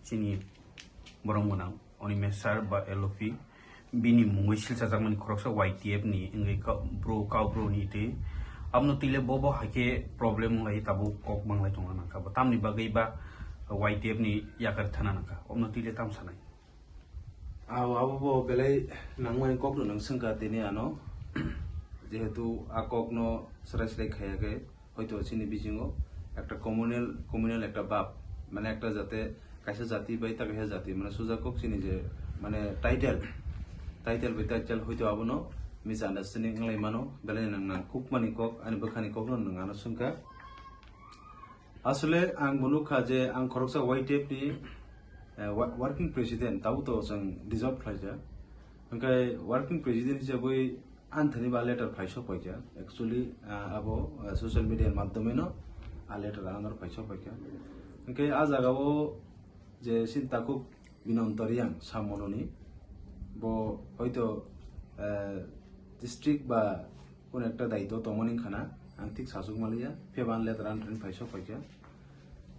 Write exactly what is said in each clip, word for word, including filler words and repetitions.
Chini borok mwnang Onimesh sir ba L O P bini mungwi silchajakmani khoroksa Y T F ni wngwi ka-, bro, kau bro ni twi. Abno twile bo bo haikhe problem wnglaio, tabuk kok manglai tongna nangkha. Bo tamni bagwi ba Y T F ni yakar thana nangkha. Obno twile tam sanai? Abo, abo bo belai nangmani kokno nang swngkha tini ano. Jehetu a kokno srai srai khaiya khe, hoito chini bisingo ekta communal, communal ekta bab, mane ekta jate kaisa jati bai ta kaisa jati, mane sujakok chini je, mane title, title bai title hoito abono misunderstanding wnglaimano, belai nang nangkukmani kok, ani bwkhani kokno nwng ano swngkha. Asole ang bo nukha je ang khoroksa Y T F ni, eh, wa-, working president, tabuk to chwng dissolve khlaijak. Hwnkhe working president hisabwi ani thani ba letter phaisok paikha. Actually, ah, abo, ah, social media ni madhyome no a letter anor phaisok paikha. Hwnkhe a jaga o je chini takhuk Binonto Reang samononi, bo hoito, eh, district ba kono ekta daitw tongmani wngkha na, ang thik sachuk manliya, phiya ba ani letter ani thani phaisok paikha.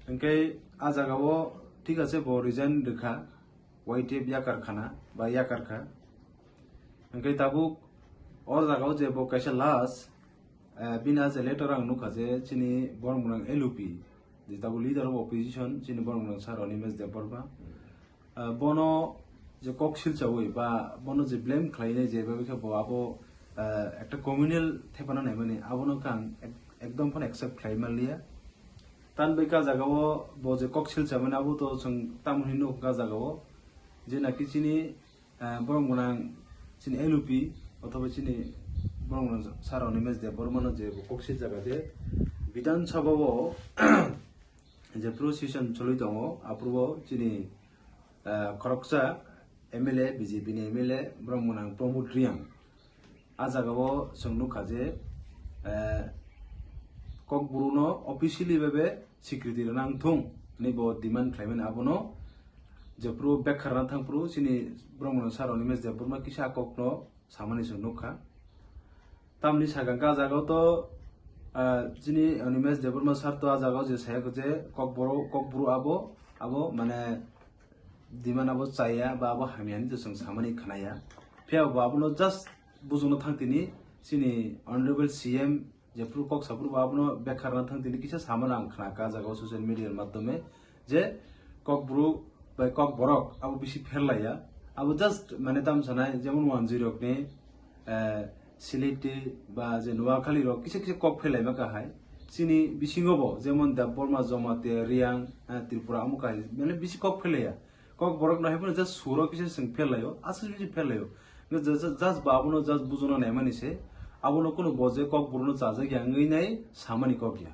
Hwnkhe a jaga o thik ase bo resign rwkha, Y T F yakar khana ba yakar kha. Hwnkhe tabuk o jaga o je bo kaisa last, eh, bini a je letter ang nukha je chini borok mwnang L O P, je tabuk leader of opposition chini borok mwnang sir Onimesh Debbarma. Ah, bono je kok silchawi ba bono je blame khlainai je bai khe bo abo, ah, ekta communal thepana naimani abono khe ang ek-, ekdom phano accept khlai manliya. Tan bai ka jaga o bo je kok silchamani abo to chwng tamo hinwi nukha ka jaga o je naki chini, ah, borok mwnang chini L O P othoba chini borok mwnang sir Onimesh Debbarma no je bo kok silchakha je Bidhan Sabha o je pro session choli tongo, aphuru o chini, ah, khoroksa M L A, B J P ni M L A, borok mwnang Pramod Reang. A jaga o chwng nukha je, ah, Kokbru no officially bebe swikriti rwna wngthung hinwi bo demand khlaimani abono. Jephuru bekha rwna thangphuru chini borok mwnang sir Onimesh Debbarma kisa kokno samani chwng nukha. Tamni sakha hwnkhe a jaga o to, ah, chini Onimesh Debbarma sir to a jaga o je saya khe je Kokbru, Kokbru abo, abo mane demand abo chaya ba abo hamya hinwi to chwng samani khnaya. Phiya bo abono just bujokna thang tini chini Honorable C M jephuru kok saphuru bo abono bekha rwna thang tini kisa samani ang khna kha a jaga o social media ni madhyome je Kokbru bai Kokborok abo bisi pherlaiya. Abo just mane tam sanai jemon wanjwi rokni, eh, Siliti ba je Noakhali rok kisa kisa kok phelaima kahai. Chini bisingo bo jemon Debbarma, Jamatia, Reang, eh, Tripura amo kahai mane bisi kok phelaiya. Kokborok no hai phano just suro kisa chwng phelaio, aswk bisi phelaio. Just, just, just ba abono just bujokna naimani se. Abono kunu bo je Kokbru no chajak ya wngwi nai samani kok ya.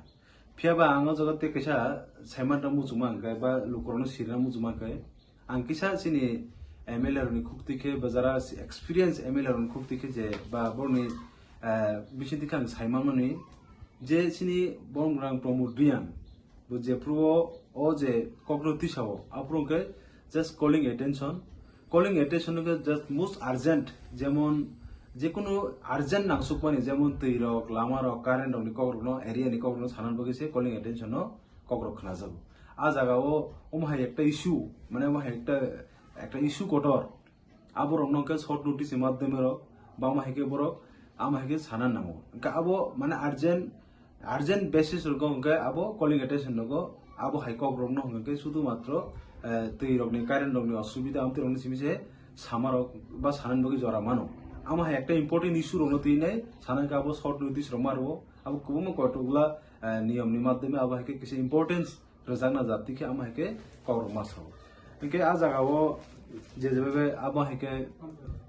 Phiya ba ang o jaga tei kaisa saimanna muchungma hwnkhe ba lukurokno sirina muchungma hwnkhe, ang kisa chini M L A rokni khuk twi khe ba jara experience M L A rokni khuk twi khe je ba borokni, eh, bisingtwi khe ang saimanmani je chini borok mwnang Pramod Reang bo jephuru o, o je kokno tisao aphuru hwnkhe just calling attention. Calling attention no khe just most urgent, jemon jekunu urgent nangsukmani, jemon twi rok, lama rok, current rokni kok rokno, area ni kok rokno sanani bagwi se calling attention no kok rok khnajago. A jaga o omo hai ekta issue, mane omo hai ekta, ekta issue kotor. Abo rokno khe short notice ni madhyome rok, ba omo hai khe borok, amo hai khe sana nango. Hwnkhe abo mane urgent, urgent basis rwgo hwnkhe abo calling attention rwgo, abo hai kok rokno hwnkhe sudu matro, eh, twi rokni, current rokni osubida amtwi rokni simi se sama rok ba sanani bagwi jora mano. Amo hai ekta important issue rokno twi nai sana hwnkhe abo short notice rok ma rwo, abo kwbangma kotokla, eh, niyom ni madhyome abo hai khe kisa importance rwjakna jat twi khe amo hai khe kok rok ma sao. Hwnkhe a jaga o je je bai abo hai khe,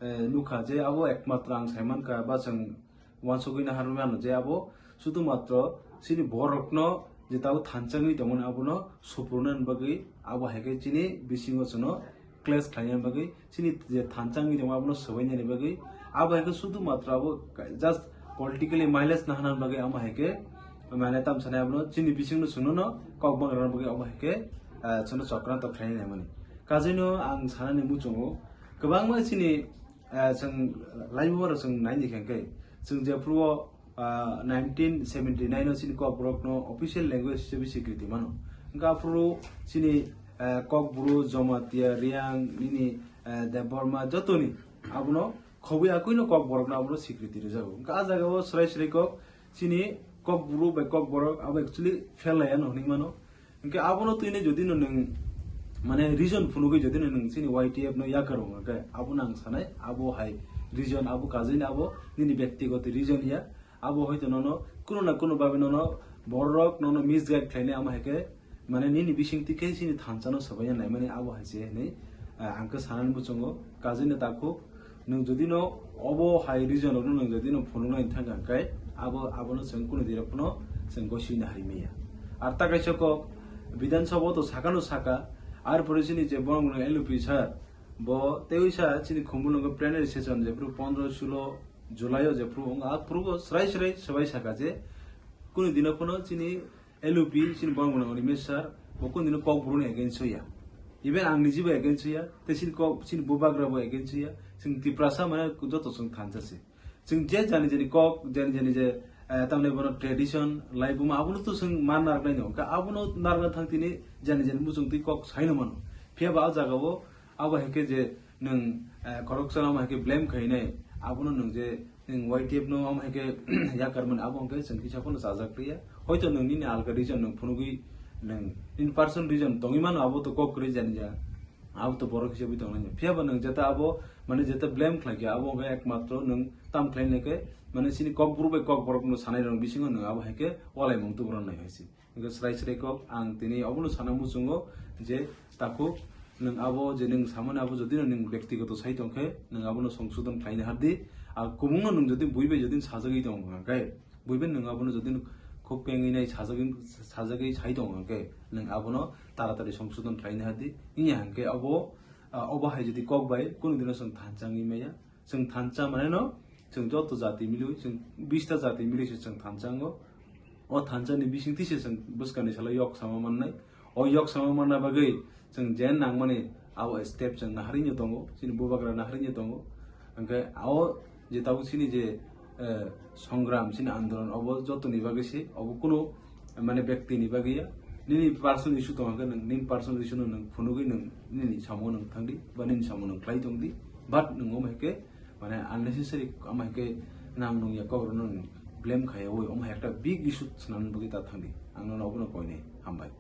eh, nukha je abo ekmatro ang sai mankha ba chwng uansugwi naharwi mano je abo sudu matro chini borokno je tabuk thansa wngwi tongmani abono supurunani bagwi abo hai khe chini bisingo chwngno clash khlaina bagwi chini je thansa wngwi tongma abono swbainani bagwi abo hai khe sudu matro abo just politically mileage naharnani bagwi amo hai khe mane tam sanai abono chini bisingno chwngno no kok bangrana bagwi abo hai khe, ah, chwngno chokranto khlaina naimani. Kajaino ang sanani muchungo kwbangma chini, ah, chwng laimung oro chwng naini khe khe chwng jephuru o, ah, nineteen seventy nine o chini Kokborokno official language hisabe swikriti mano. Hwnkhe aphuru chini eh, Kokbru, Jamatia, Reang, nini, eh, Debbarma, jotoni abono khobwi akwino Kokborokno abono sikriti rwjago. Hwnkhe a jagao swrai swrai kok chini Kokbru bai Kokborok abo actually fail laiya no hwnwi mano. Hwnkhe abono twino jodi no nwng mane reason phunugwi jodi no nwng chini Y T F no yakar wng khe abono ang sanai abo hai reason abo kajini abo nini byaktigoto reason ya. Abo hoito nono kuno na kuno babe nono borok nono misguide khlainai, amo hai khe mane nini bisingtwi khe chini thansa no swbaina naimani abo hai se hinwi, ah, ang khe sanani muchungo kajini takhuk. Nwng jodi no obo hai reason rok no nwng jodi no phunuknai thang kha khe abo, abono chwng kuno dirok phano chwng gosina hai maya. Ar ta kaisa kok Bidhan Sabha to sakano saka, ar pore chini je borok no L P sir bo tei sa chini Khumulwngo plenary session jephru pondro sulo July o jephru wng, a phuru bo srai srai swbai saka je kunu dino phano chini L U P chini borok mwnang Animesh sir bo kunu dino Kokborok ni against o ya. Even ang nijibo against o ya, tei chini kok, chini bubagra bo against o ya. Chwng Tiprasa mane joto chwng thansa se. Chwng je jani jani kok, jani jani je, eh, tamni bono tradition, laibuma abono to chwng ma narwknai no. Hwnkhe abono narwkna thang tini jani jani muchung twi kok saino mano. Phiya ba a jaga o abo hai khe je nwng, eh, khoroksa no hai khe blame khainai, abono nwng je nwng Y T F no am hai khe yakar mani abo hwnkhe chwng kisa phano chajak riya. Hoito nwng nini alka reason nwng phunugwi nwng in person reason tongwi mano, abo to kok kwrwi jani ja. Abo to borok hisabwi tongnai. Phiya ba nwng jeta abo mane jeta blame khlai khe abo hwnkhe ekmatro nwng tam khlai nai khe mane chini Kokbru bai Kokborok no sanai rok bisingo nwng abo hai khe walaimung tubura nai hai se. Hwnkhe srai srai kok ang tini obono sana muchungo je takhuk nwng abo je nwng samani abo jodi no nwng byaktigoto sai tong khe nwng abono songsodon khlaina hardi. Ar kubungno nwng jodi bui bai jodi sajagwi tong khe bui bai nwng abono jodi khuk pengwi nai sajagwi, sajagwi sai tong khe nwng abono taratari songsodon khlaina hardi. Wngya hwnkhe abo, ah, obo hai jodi kok bai kunu dino chwng thansa wngwi maya. Chwng thansa mane no, chwng joto jati mili, chwng bista jati mili se chwng thansa wngo. O thansa ni bisingtwi se chwng bwskang ni salo yok sama mannai. O yok sama manna bagwi chwng jen nangmani abo step chwng naharwi no tongo, chini bubagra naharwi no tongo. Hwnkhe o je tabuk chini je, eh, songram, chini andolon, obo joto ni bagwi se, obo kunu mane byakti ni bagwi ya. Nini personal issue tong khe nwng nini personal issue no nwng phunugwi nwng nini samo nwng thangdi ba nini samo nwng khlai tongdi. But nwng omo hai khe mane unnecessary omo hai khe nang nung ya kok rwno nwng blame khaiya oi omo hai ekta big issue swnamna bagwi ta thangdi. Ang nono obono koinai. Hambai.